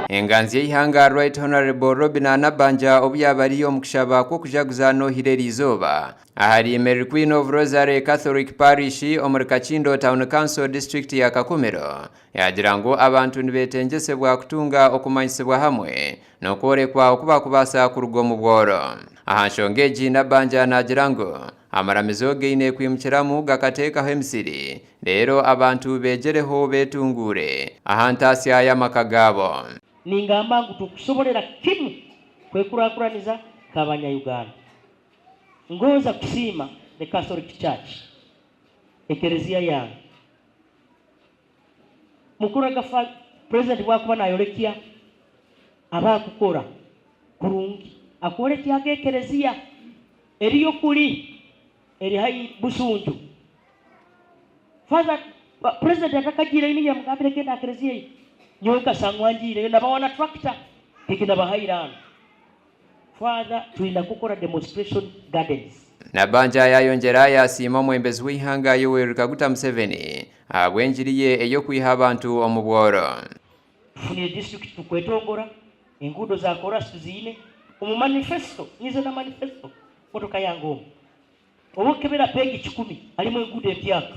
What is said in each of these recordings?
Enganzi y'eihanga Right Honourable Robinah Nabbanja obu yaaba ari omu kushaba kw'okujaguza Nohire eriizooba ahari Mary Queen of Rosary Catholic Parish omuri Kakindo Town Council disiturikiti ya Kakumiro yaagira ngu abantu nibetengyesebwa kutunga okumanyisibwa hamwe n'okworekwa oku bakubaasa kuruga omu bworo. Aha nshonga egi Nabbanja naagira ngu amaramizo gaine kwimukiramu gakateekaho emisiri reero abantu beegyereho beetunguure aha ntaasya y'amaka gaabo. Ningamba ngu tukusoborera kimu kwekurakuraniza nk'abanya-Uganda. Ngonza kusiima the Catholic Church, Ekereziya yange. Mukuru agafa President bwakuba nayorekya abakukora kurungi akworekyaga Ekereziya eriyo kuri eri haihi Busunju. Father President atakagiireyo niinyija mugambire genda aha kereziya eyo. Nyowe nkashangwa ngiireyo nabawa na tractor egi nabahaire hanu. Father twina kukora demonstration gardens. Nabbanja yaayongyera yaasiima omwembezi w'eihanga Yoweri Kaguta Museveni ahabw'engiri ye ey'okwiha abantu omu bworo. Tufunire district tukwetongora, enguudo za koorasi tuziine, omu manifesto, nyize na manifesto motoka yange omu. Obu okebera peegi kikumi harimu enguudo empyaka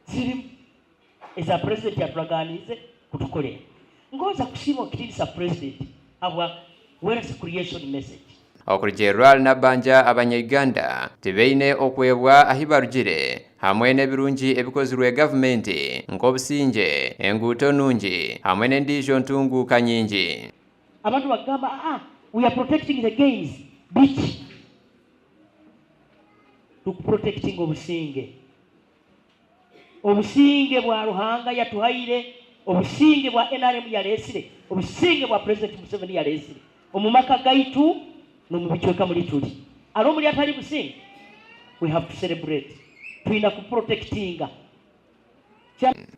zirimu eza purezidenti yaturaganiize kutukorera. Ngonza kusiima ekitiinisa purezidenti ahabwa wealth creation message. Okurugiirira ahari Nabbanja abanya-Uganda tibaine okwebwa ahi barugire hamwe n'ebirungi ebikozirwe gavumenti nk'obusingye, enguuto nungi hamwe n'endiijo ntunguuka nyingi. Abantu bakugamba aa we are protecting the gains biki? Tukuprotectinga obusinge. Obusinge bwa Ruhanga yatuhaire, obusinge bwa nrm yaresire, obusinge bwa President Museveni yaresire omu maka gaitu nomu bicweka muri turi. Hariho omuri atari businge? We have to celebrate. Twina kuprotectinga.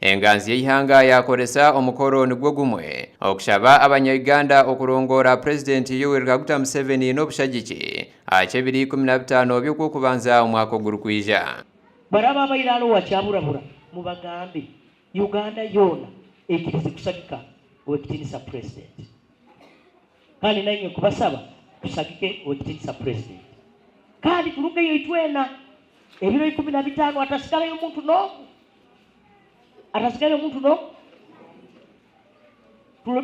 Enganzi y'eihanga yaakoresa omukoro nigwo gumwe okushaba abanya-Uganda okurongoora Purezidenti Yoweri Kaguta Museveni n'obushagiki aha ky'ebiro 15 by'Okwokubanza omwaka ogurikwija. Baraba abairaaro owa kyaburabura mubagambe Uganda yoona eikirize kusagika Owekitinisa President. Kandi nainywe nkubasaba tusagike Owekitinisa President. Kandi turugeyo itwena ebiro 15 hatasigarayo omuntu n'omu. Hatasigarayo omuntu n'omu.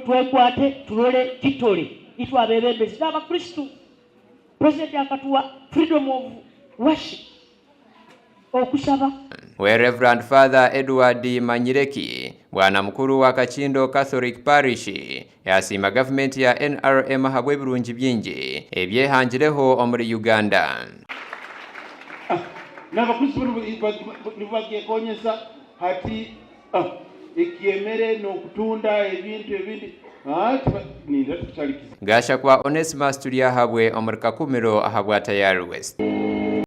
Twekwate turole kitole itwe abebembezi n'Abakristo. President akatuwa freedom of worship. Okusaba. We Rev. Father Edward Manyireki, Bwana Mukuru wa Kakindo Catholic Parish, yasiima gavumenti ya nrm ahabw'ebirungi bingi ebi ehangireho omuri Uganda. N'Abakristo nibagyekonyesa hati eky'emere n'okutunda ebintu ebindi. Gashakwa Onesmus Turyahabwe omuri Kakumiro ahabwa Tayari West.